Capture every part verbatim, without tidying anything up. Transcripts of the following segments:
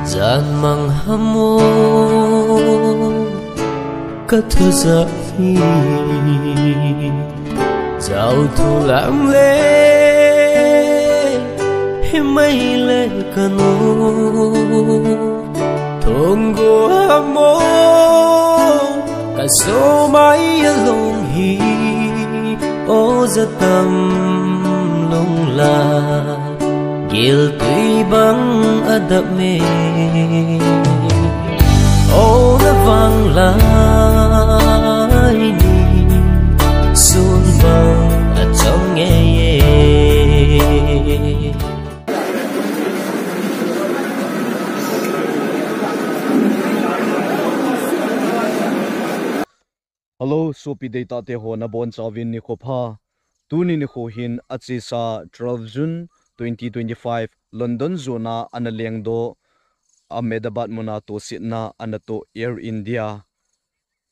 Jan mang hamo ka thuja hi, jao thu lam le hi mai le ka nu thong go hamo ka so mai along hi o ja tam lung la. Gil tui bang a dap me. O na vang lai ni sun bang a chong nge ye. Hello, sopi deitah te ho nabonchauvin nikho pha. Tuni nikho hin achesa twelve June twenty twenty-five, London jona ana lengdoh Ahmedabad muna tosetna ana toh Air India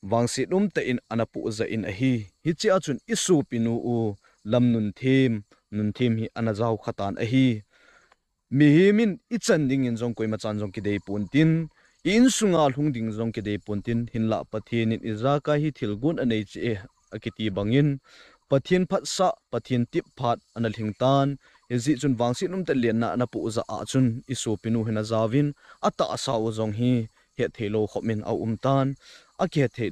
vangset umtah in ana pohjah in ahi. Hichea chun i sopinu u Lamnunthem, Nunthem hi ana jaokha tan ahi. Mihem in i chan dingin jong koimachan jong kidei pontin, i insunga lhung ding jong kidei pontin, hinlah Pathen in ijakai hi thilgon anei cheh e akiti bangin, Pathen phatsah, Pathen tep phat ana lhing tan. Hijeh chun vangset umtah lenna ana pohjah a chun i sopinu hin ajaovin, atahsa u jong hi hetthei lou khopin aum tan. Akihetthei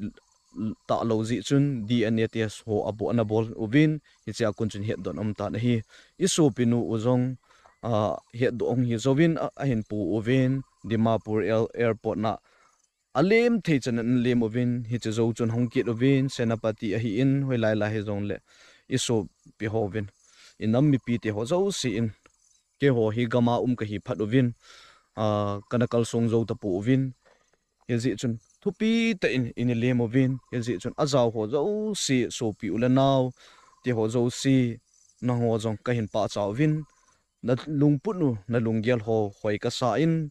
talou jeh chun D N A test ho abol, ana bol uvin, hichea kon chun hetdoh aum tan ahi. I sopinu u jong, ah, hetdoh ahung hi jouvin, ah, ahin pu uvin, Dimapur air-, airport na alem thei chan in alem uvin, hiche jou chun hung kit uvin, Senapati ahin, hoilai lai hijongle i sopi hovin, i nam mipite ho jouse in, keiho hi gama um kahi phat uvin, ah, kana kalsong jou tapouvin, hijeh chun thupi tah in eina lem uvin, hijeh chun ajao ho jouse, sopi u le nao te ho jouse, nangho jong kahin pachat uvin, nalungput u, nalunggel ho hoi kasa in,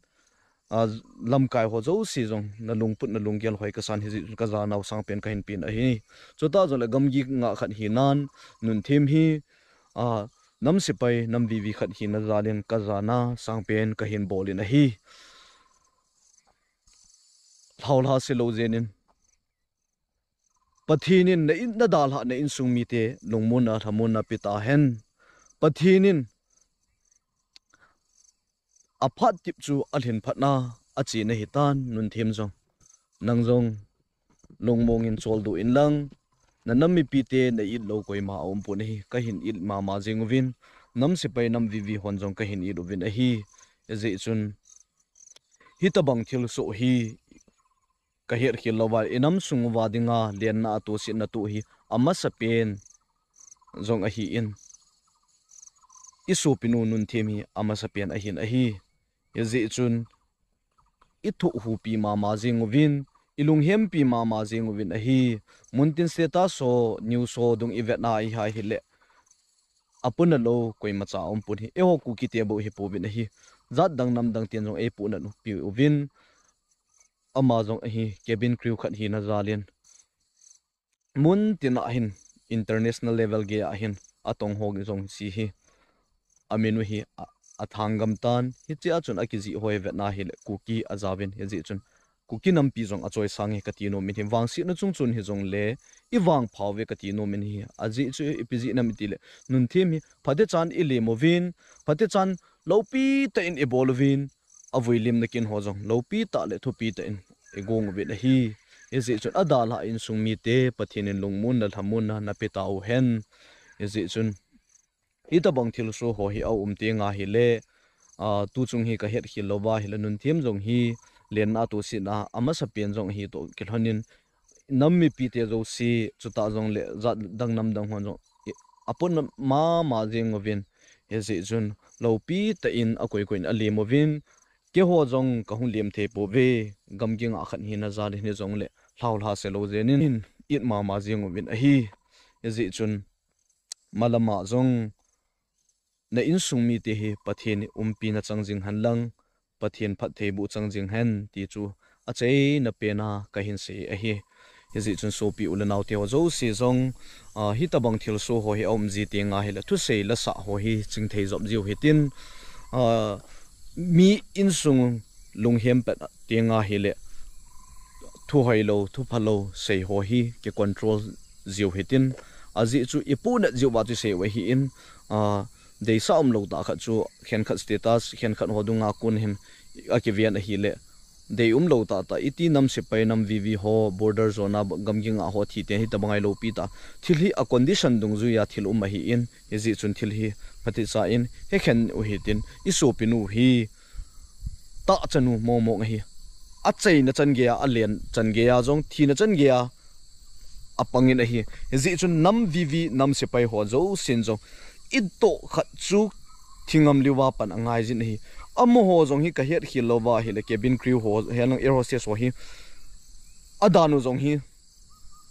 ah, lamkai ho jouse jong nalungput, nalunggel hoi kasan, hijeh chun kajanau sangpen kahin pen ahi. Chutah jongle gamgi ngah khat hinan, Nunthem hi, ah, nam sepai, nam vivi khat hina jalin kajana sangpen kahin bolin ahi. Lhaolha selou jenin, Pathen in na in, nadalhah na insung mite lungmonna, lhamonna pe tahen. Pathen in aphat tep chu alhin phatna achena hitan, Nunthem jong. Nang jong lungmong in choldo inlang, na nam mipite na it lou koima aumpon ahi, kahin it mama jeng uvin, nam sepai nam vivi hon jong kahin it uvin ahi, hijeh chun, hitobang thilsoh hi kahet khel louva, i nam sung uva dinga lenna a tosetna toh hi amasapen jong ahin, i sopinu Nunthem hi amasapen ahin ahi, hijeh chun, i thohhuhpi mama jeng uvin, i lunghempi mama jeng uvin ahi, muntin status ho, news ho dung i vetna ihai hile, apohnat lou koimacha aumpon hi, eiho Kukite bou hipouvin ahi, jat dang nam dang ten jong eipohnat u pi uvin, ama jong ahi, cabin crew khat hina jalin, muntin ahin, international level geiya hin, atong ho jong hiche hi, amin u hi, a, athang gam tan, hichea chun akijih ho i vetna hile, Kuki ajaovin, hijeh chun, Kuki nampi jong achoisang e kati nomin ahi, vangsetna chungchon hijongle, i vangphauve kati nomin ahi, ajeh chu ipi jeh ham itile, Nunthem hi phatechan i lem uvin, phatechan loupi tah in i bol uvin, avuilimna kin ho jong loupi tah le thupi tah in i gong uvin ahi, hijeh chun adalhah insung mite Pathen in lungmonna, lhamonna nape tauhen, hijeh chun, hitobang thilsoh ho hi aum tenga hile, ah, tuchung hi kahet khel louva hile, Nunthem jong hi lenna a tosetna amasapen jong ahi toh kilhonin, nam mipite jouse, chutah jongle jat dang nam dang hon jong, i, apohnat mama jeng uvin, hijeh chun loupi tah in akoi koi in alem uvin, keiho jong kahung lem thei pouve, gamgi ngah khat hina jalin hijongle, lhaolha selou jenin, it mama jeng uvin ahi, hijeh chun, malama jong, na insung mite hi Pathen umpina chang jing henlang, Pathen phattheiboh chang jing hen ti chu achaina pena kahin sei ahi. Hijeh chun sopi u le naote ho jouse jong, ah, hitobang thilsoh ho hi aum ji tenga hile thusei lasah ho hi chingthei jop jiu hitin, ah, mi insung lunghem pet tenga hile thu hoilou, thu phalou sei ho hi kicontrol jiu hitin, ajeh chu ipuhnat jiu va chu sei u ahin, a, deisah umlou tah khat chu khenkhat status, khenkhat ho dunga kon hin akiven ahile, dei umlou tah tah, iti nam sepai nam VV ho, border zone a gamgi nga ho thi ten hitabang a iloupi tah. Thil hi a condition dungjuia thil um ahin, hijeh chun thil hi phatecha in hekhen u hitin, isopinu hi tahchanu mongmong ahi. Achaina chan geia, alen chan geia jong, thina chan geia apangin ahi. Hijeh chun nam VV, nam sepai ho jousen jong itoh khat chu thingamliuva pan angaijin ahi. Amaho jong hi kahetkhel louva hile cabin crew ho, hilang air hostess ho hi, adan u jong hi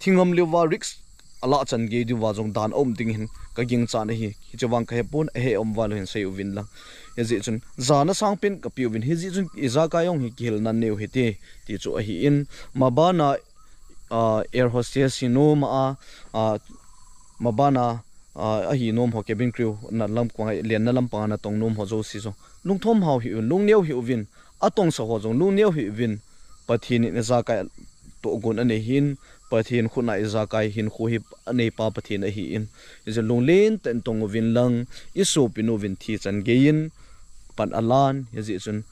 thingamliuva risk alahchan gei diuva jong dan aum ding hin kaginchat ahi. Hiche vang kahepon, ahe umvaleu hin sei uvin lang. Hijeh chun jana sangpen kapeuvin, hijeh chun ijakai jong hi kihilna neiu hite, ti chu ahin, mabana, a, air hostess hi nom a, a, mabana, a, ahi nom ho, cabin crew na lam, lenna lampanga natong nom ho jouse jong lungthim hao hih un, lungneo hih uvin, atongsa ho jong lungneo hih uvin. Pathen in ijakai tohgon anei hin, Pathen khutna ijakai hinkho hi aneipa Pathen ahin, hijeh lunglen tah in tong uvin lang, isopinu vin thi chan geiyin pan alan, hijeh chun,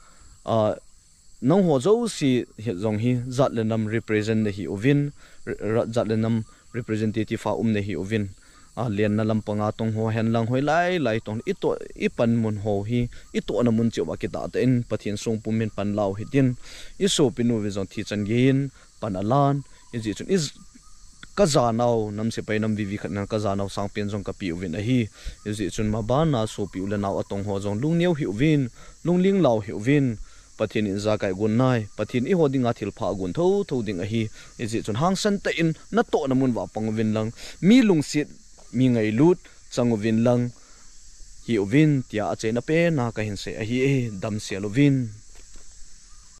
a, nangho jouse hi jong hi jat le nam represent nahi uvin, re-, ra-, jat le nam representative a um nahi uvin. A, lenna lampanga tong ho henlang, hoilai lai tong, itoh, ipanmun ho hi itohna mun cheh uva kitah tah in Pathen songpum in panlau hitin, isopinu vin jong thi chan geiyin pan alan, hijeh chun is-, kajanau nam sepai nam VV khat nan kajanau sangpen jong kapeuvin ahi. Hijeh chun mabana sopi u le nao atong ho jong lungneo hih uvin, lungling lau hih uvin. Pathen in ijakai gon nai, Pathen in eiho dinga thilpha agon thotho ding ahi. Hijeh chun hangsan tah in natohna mun uva pang uvin lang, mi lungset, mi ngailut chang uvin lang, hih uvin, tia achaina pena kahin sei ahi, damsel uvin.